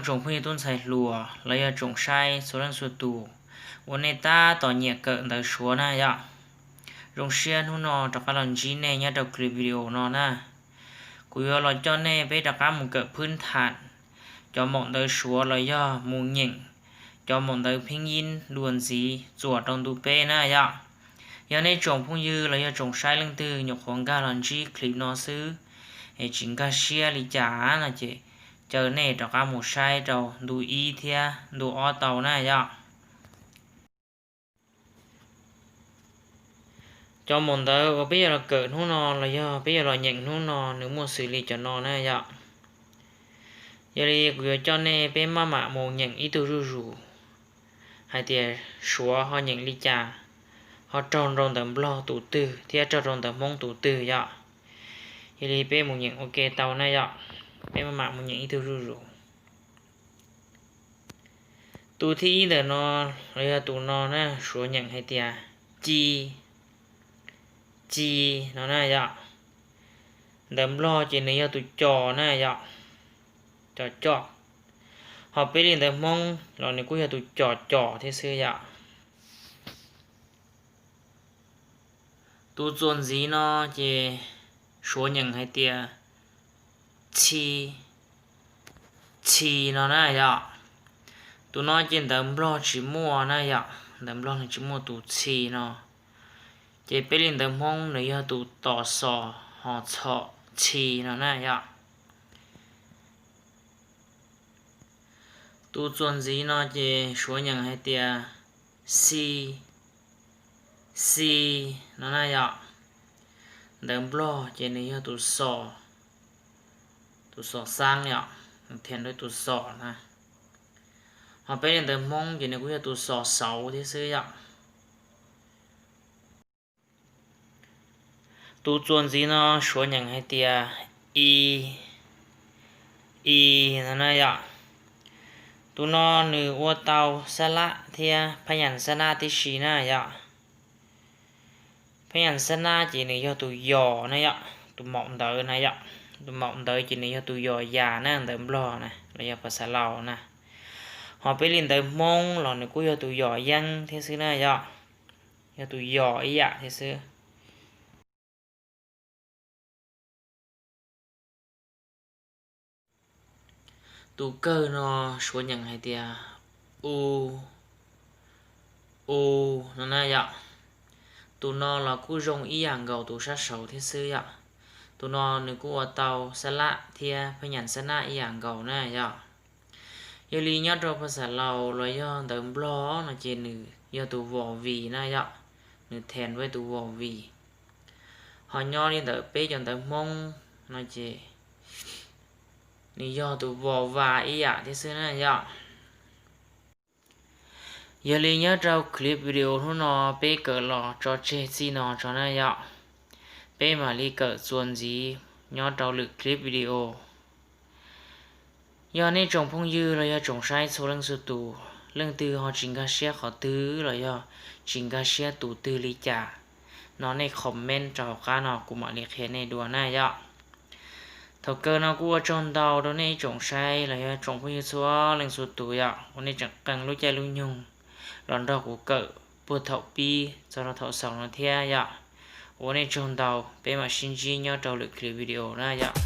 Tsoom phooj ywg tub ntxhais hluas los yog tsoom saib txhua leej txhua tus uas nej tab tom nyiam kawm ntawv Suav na yom. Zoo siab hnub no rov qab los ntsib nej nyob rau clip video no na. Kuv yuav los coj nej peb rov qab mus kawm phwb tham cov maum ntawv Suav los yog mus nyeem cov maum ntawv pheej yib dua ntxiv txuas rau ntu peb na yom. Yog nej tsoom phooj ywg los yog tsoom saib leej twg nyuam qhuav nkag los ntsib clip no xwb es tsis nkag siab li cas no ces caw nej rov qab mus saib rau ntu ib thiab ntu ob tau na yom. Cov maum ntawv uas peb yuav los kawm hnub no los yog peb yuav los nyeem hnub no nws muaj xws li cov no na yom. Yog li kuv yuav coj nej peb maj mam mus nyeem ib tug zuj zus hais tias Suav ho nyeem li cas, ho raug rau ntawv Nplog tus twg thiab raug rau ntawv Hmoob tus twg yom. Yog li peb mus nyeem ua ke tau na yom. Peb maj mam mus nyeem ib tug zuj zus. Tus thib ib ntawm no los yog tus no na, Suav nyeem hais tias ci, ci no na yom. Ntawv Nplog ces nws yog tus cos na yom, cos coj. Ho peb li ntawv Hmoob los nws kuj yog tus cos cos thiab xwb yom. Tus txuas ntxiv no ces Suav nyeem hais tias txhi, txhi no na yom. Tus no ces ntawv Nplog tsis muaj na yom, ntawv Nplog nws tsis muaj tus txhi no. Ces peb li ntawv Hmoob nws yog tus tos xos ho txhom txhi no na yom. Tus txuas ntxiv no ces Suav nyeem hais tias xi, xi no na yom. Ntawv Nplog ces nws yog tus xos, tus xos xaab yom, thiaj rau tus xos na. Ho peb li ntawv Hmoob ces nws kuj yog tus xos xauv thiab xwb yom. Tus txuas ntxiv no Suav nyeem hais tias i, i no na yom. Tus no nws ua tau xab lab thiab phab nyas xab nab tib si na yom. Phab nyas xab nab ces nws yog tus yos na yom, tus maum ntawv na yom. Tus maum ntawv ces nws yog tus yos yas na, ntawv Nplog na los yog phas xas Laus na. Ho peb li ntawv Hmoob los nws kuj yog tus yos yeeb thiab xwb na yom, yog tus yos ib yam thiab xwb. Tus kawg no Suav nyeem hais tias u, u no na yom. Tus no los kuj zoo ib yam nkaus tus sab saud thiab xwb yom. Tus no nws kuj ua tau xab lab thiab phab nyas xab nab ib yam nkaus na yom. Yog li nyob rau phas xas Laus los yog ntawv Nplog no ces nws yog tus vos vim na yom, nws thiaj rau tus vos vim. Ho nyob li ntawm peb cov ntawv Hmoob no ces nws yog tus vos vas ib yam thiab xwb na yom. Yog li nyob rau clip video hnub no peb kawm los tso tseg txij no tso na yom. Peb mam li kawm txuas ntxiv nyob rau lwm clip video. Yog nej tsoom phooj ywg los yog tsoom saib txhua leej txhua tus, leej twg ho tsis nkag siab qhov twg los yog tsis nkag siab tus twg li cas no nej comment rau hauv qab no kuv mam li qhia nej dua na yom. Thaum kawg no kuj ua tsaug ntau rau nej ib tsoom saib los yog tsoom phooj ywg txhua leej txhua tus yom, uas nej tseem qee lub caij lub nyoog los nrog kuv kawm puag thaum pib txog rau thaum xaus no thiab yom. Ua nej tsaug ntau, peb mam sib ntsib nyob rau lwm clip video na yom.